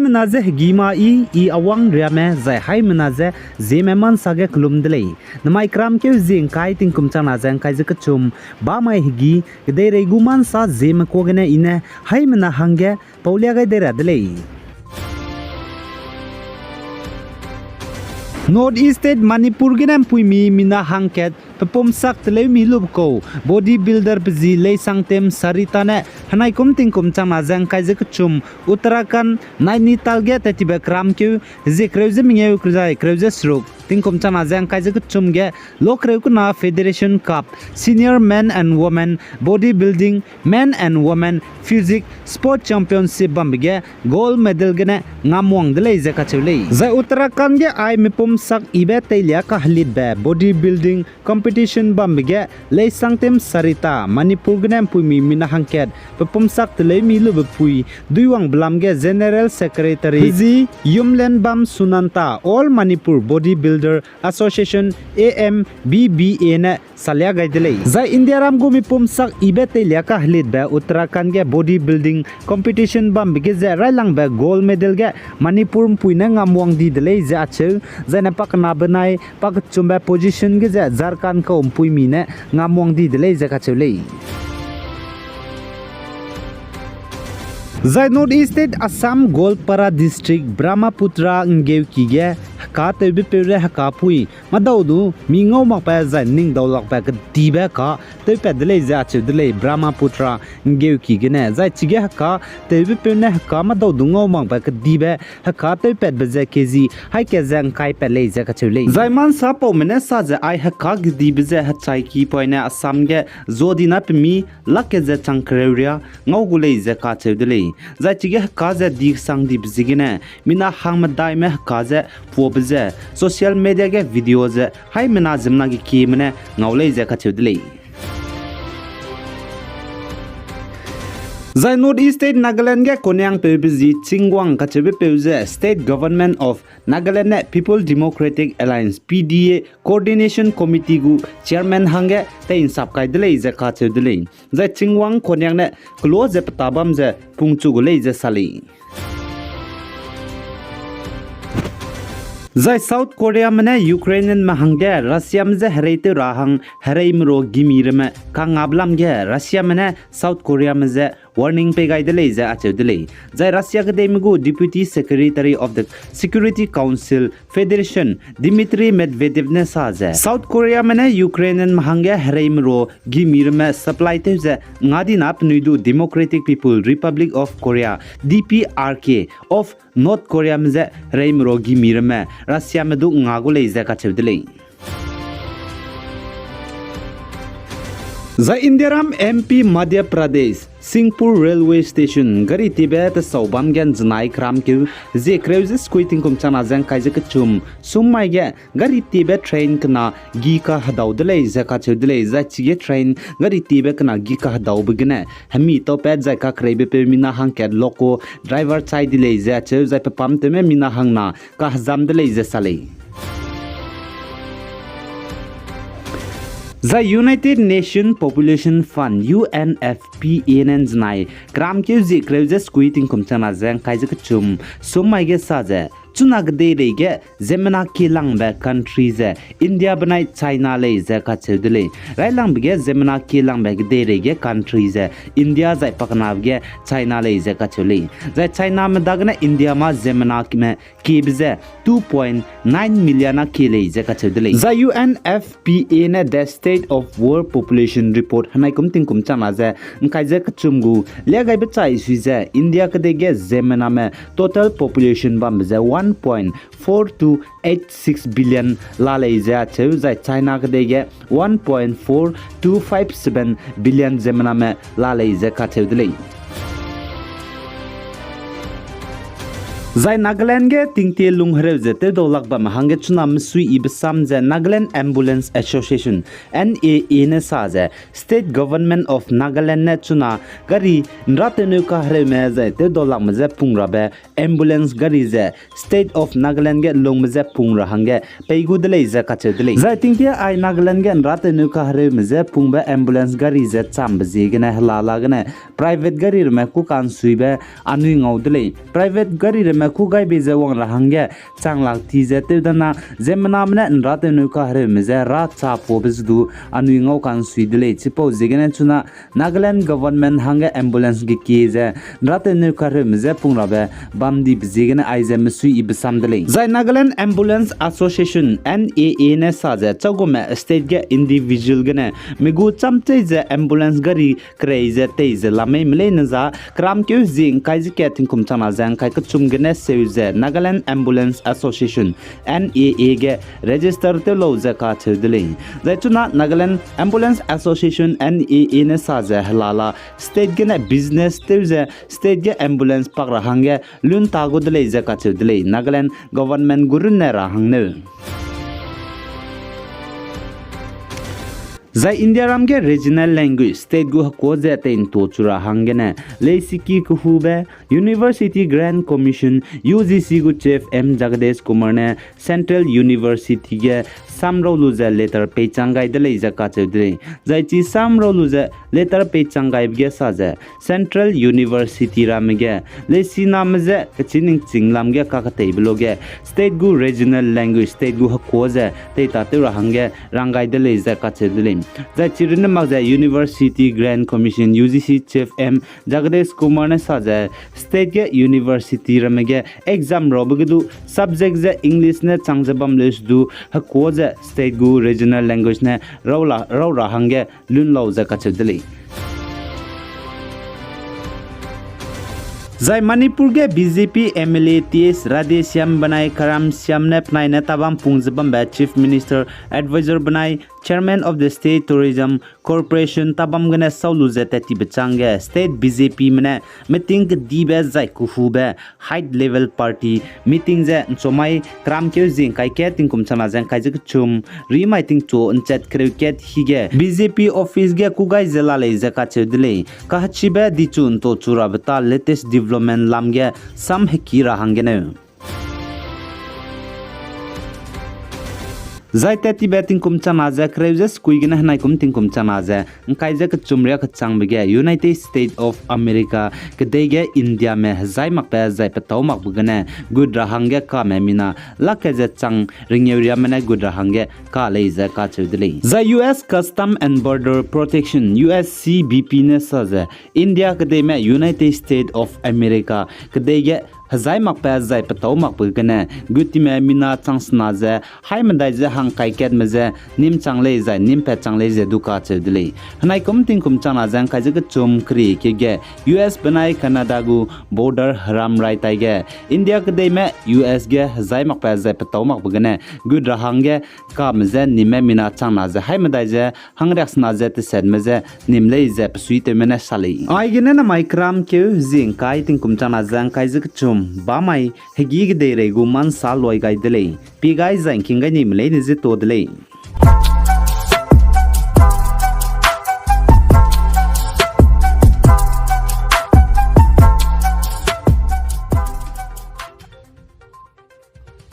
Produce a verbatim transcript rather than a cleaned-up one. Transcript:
Haimena je hegî ma i, i awang riame, zai haimena je Zeme mansa ge kelum de lei. Nemai keramkeu zie ngkai tingkum changna ze ngkai ze kechum, bamai hegî, kedeirei gu mansa Zeme kuâ gene i ne haimena hangge paulia gai dei ra de lei. North East State Manipur gene mpuimi mina hangkat pepumsak teleumi lube kau body builder pezi Leisangtem Sarita ne henaikum tingkum changna ze ngkai ze kechum Uttarakhand Nainital ge tattibe keramkeu zie kereu ze mengeu zai kereu ze seruk tingkum changna ze ngkai ze kechum ge lokreu kena Federation Cup Senior Men and Women Body Building, Men and Women Physique Sport Championship bambe ge gold medal gene ngamwang de lei ze kacheu lei. Zai Uttarakhand ge ai mepumsak ibe teilia kahelitbe body building competition bambe ge Leisangtem Sarita, Manipur gene mpuimi mina hangkat pepumsak teleumi lube pui, duiwangbe lam ge General Secretary pezi Yumlenbam Sunanta, All Manipur Body Builder Association, A M B B A ne salia gai de lei. Zai Indiaram gu mepumsak ibe teilia kahelitbe Uttarakhand ge body building competition bambe ge ze railangbe gold medal ge Manipur mpui ne ngamwang di de lei ze acheu, zai ne pakenabe nai pakechumbe position ge ze Jharkhand kau mpuimi ne ngamwang di de lei ze kacheu lei. Zai North East State Assam Goalpara District Brahmaputra nggeuki ge heka tewbepeu ne heka pui madau du mi ngau makbe zai ning daulakbe kedibe heka tewpat de lei ze acheu de lei Brahmaputra nggeuki gene. Zai chige heka tewbepeu ne heka madau du ngau makbe kedibe heka tewpatbe ze K G haika ze ngkaipat lei ze kacheu lei. Zai mansa paume ne sa ze ai heka kedibe ze hechaiki poine Assam ge zuadina pemi lak ke ze chang kereu riâ ngau gu lei ze kacheu de lei. Zai chige heka ze di kesang dibe ziegene mina hangmedaime heka ze puabe ze social media ge video ze haimena ziemmena ge kieme ne ngau lei ze kacheu de lei. Zai North East State Nagaland ge koniangpeube zi Chingwang kacheubepeu ze State Government of Nagaland ne People Democratic Alliance, P D A, Coordination Committee gu chairman hangge tei'nsap kai de lei ze kacheu de lei. Zai Chingwang koniang ne kelo ze peta bam ze pungchu gu lei ze sa lei. Zai South Koreame ne Ukrainianme hangge Russiame je hereitew ra hang hereimeru gimi ramme kangabe lam ge Russiame ne South Koreame je warning pei gai de lei ze acheu de lei. Zai Russia kedeime gu Deputy Secretary of the Security Council Federation Dmitry Medvedev ne sa ze South Koreame ne Ukrainianme hangge hereimeru gimi ramme supply tew ze ngadina penui du Democratic People Republic of Korea, D P R K, of North Koreame je hereimeru gimi ramme Russiame du nga gu lei ze kacheu de lei. Zai Indiaram M P Madhya Pradesh, Singpur Railway Station, gari tiebe tesau bam ge nzenai keramkeu zie kereu ze sekui tingkum changna ze ngkai ze kechum, summai ge gari tiebe train kena gi kahedau de lei ze kacheu de lei. Zai chige train gari tiebe kena gi kahedaube gene hemi taupat zai kakereibepeu mina hangkat loco driver chai di lei ze acheu, zai pepamtewme mina hangna kahezam de lei ze sa lei. Zai United Nation Population Fund, U N F P A ne nzenai keramkeu zie kereu ze sekui tingkum changna ze ngkai ze kechum, summai ge sa ze chuna kedeirei ge ziemmena kielangbe country ze India benai China lei ze kacheu de lei. Railangbe ge ziemmena kielangbe kedeirei ge country ze India zai pakenabe ge China lei ze kacheu lei. Zai Chiname dagene India ma ziemmename kiebe ze two point nine million a kie lei ze kacheu de lei. Zai U N F P A ne The State of World Population Report henaikum tingkum changna ze ngkai ze kechum gu liagaibe chai sui ze India kedei ge ziemmename total population bambe ze one point four two eight six billion la lei ze acheu, zai China kedei ge one point four two five seven billion ziemmename la lei ze kacheu de lei. Zai Nagaland ge tingtie lung hereu ze tewdaulak bamme hangge chuna mesuiyibe sam ze Nagaland Ambulance Association, N A A ne sa ze State Government of Nagaland ne chuna gari nratewnew kahereume zai tewdaulakme je pung rabe ambulance gari ze State of Nagaland ge lungme je pung ra hangge pei gu de lei ze kacheu de lei. Zai tingtie ai Nagaland ge nratewnew kahereume je pungbe ambulance gari ze chambe ziegene hela la gene private gari ramme kû ka'nsuibe anui ngau de lei. Private gari ramme me kû gaibe ze wang ra hangge chang lak ti ze tew dana, ziemmename ne ’nrâtewnew kahereume je râ cha puabe ze du anui ngau ka'nsui de lei. Chipau ziegene chuna Nagaland government hangge ambulance gekie ze ’nrâtewnew kahereume je pung rabe bam dibe ziegene aize mesui yibe sam de lei. Zai Nagaland Ambulance Association, N A A ne sa ze châugume state ge individual gene me gu chamchei ze ambulance gari kerei ze tei ze lamei me leine za keramkeu zi ’ngkai ze kat tingkum changna ze ’ngkai kechum gene seu ze Nagaland Ambulance Association, N A A ge register tew lau ze kacheu de lei. Zai chuna Nagaland Ambulance Association, N A A ne sa ze hela la state gene business tew ze state ge ambulance pak ra hangge lun ta gu de lei ze kacheu de lei, Nagaland government gu runne ra hangneu. Zai Indiaram ge regional language state gu hekuâ ze tei ’nto chu ra hanggene leisiki kehube University Grants Commission, U G C gu chief M Jagadish Kumar ne Central University ge samrau lu ze letter peichang gai de lei ze kacheu de lei. Zai chi samrau lu ze letter peichang gaibe ge sa ze Central University ramme ge leisiname je kechiningching lam ge kaketeibe luage state gu regional language state gu hekuâ ze teitatew ra hangge rang gai de lei ze kacheu de lei. Zai chi runne mak ze University Grants Commission, U G C chief M Jagadish Kumar ne sa ze state ge university ramme ge exam raube ge du subject ze English ne chang ze bam leu se du hekuâ ze state gu regional language ne rau ra hangge lun lau ze kacheu de lei. Zai Manipur ge B J P M L A T S Radheshyam benai Karamshyam ne penai ne tabam pung ze bambe Chief Minister Advisor benai Chairman of the State Tourism Corporation tabam gene sau lu ze tat tibe chângge state B J P me ne meeting kedibe zai kehube high level party meeting ze ’nchomai keramkeu zi ’ngkai kat tingkum changna ze ’ngkai ze kechum, rimai tingchu ’nchat kereu kat hige B J P office ge kû gai ze la lei ze kacheu de lei. Kahechibe dichu ’nto chu rabe ta latest development lam ge sam heki ra hanggeneu. Zai tat tibe tingkum changna ze kereu ze sekui gene henaikum tingkum changna ze ’ngkai ze kechum riâ kechangbe ge United States of America kedei ge Indiame hezai makbe zai petâu makbe gene gut ra hangge kame mina lak kat ze chang ringeu riame ne gut ra hangge ka lei ze kacheu de lei. Zai U S Custom and Border Protection, U S C B P ne sa ze India kedeime United States of America kedei ge hezai makbe zai petâu makbe gene gut time mina chang sena ze haimedai ze hangkai katme ze nîm chang lei zai nîm pat chang lei ze du kacheu de lei. Henaikum tingkum changna ze ’ngkai ze kechum keri ke ge U S benai Canada gu border heram rai tai ge India kedeime U S ge hezai makbe zai petâu makbe gene gut ra hangge kame je nîmme mina changna ze haimedai ze hangriaksena ze tesetme je nîm lei ze pesuitewme ne sa lei. Aigene namai keramkeu zi ’ngkai tingkum changna ze ’ngkai ze kechum bamai hegî kedeirei gu mansa luai gai de lei. Pie gai zai ’ngking gai nime leine ze to de lei.